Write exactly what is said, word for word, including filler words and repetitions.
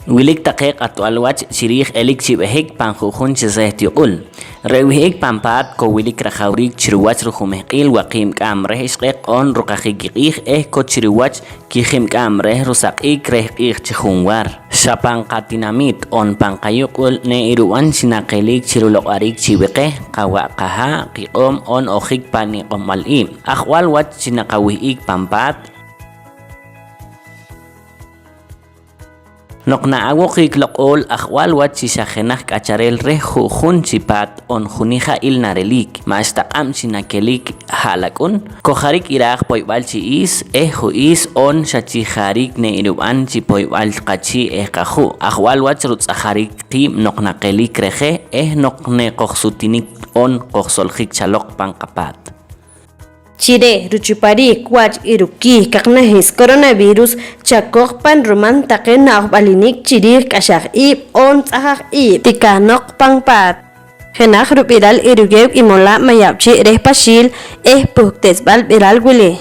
Wilik taqe q'atb'al wach chi riij elik chi b'ehik pan ju'jun chi seht yuq'ul. Re' wih'ik pan paat ko wilik rajawriik chi ruwach rujumehq'iil waqiib' k'aam reh ixq'eq oon ruqajiik i q'iij eh ko chi ruwach kijib' k'aam reh rusaq'iik reh q'iij chi junwar. Xa pan qatinamiit oon pan qayuq'ul ne irub'an chi naqeliik chi ruloq'ariik chi wiqeh qawa' qahaa' qiq'oom oon ojik pan iq'omb'al iib'. Ajwal wach chi naqawih'ik pan paat. Noq na'awoqiik loq'ool ajwal wach chi xa jenaj k'achareel reh ju'jun chi paat oon junija'il nareliik, ma'xta q'ab' chi nakeliik ha'lak'un, kojarik iraaj poyb'al chi iis eh ju' iis oon xa chi jariik ne irub'an chi poyb'al qachii' eh qaju'. Ajwal wach rutz'ajariik qiib' noq naqeliik rejeh eh noq ne qojsutinik oon qojsoljik chaloq pan qapaat. Chi reh ruchupariik wach i rukiih kaqnahiis coronavirus, chakoj pan ruman taqe na'ojb'alinik chi riij k'axaj iib' oon tz'ajaj iib' tikahnoq pan paat. Jenaj rub'iral i ruyeew i molaab' Mayab'chi' reh Paxiil eh puhktesb'al b'iral wili.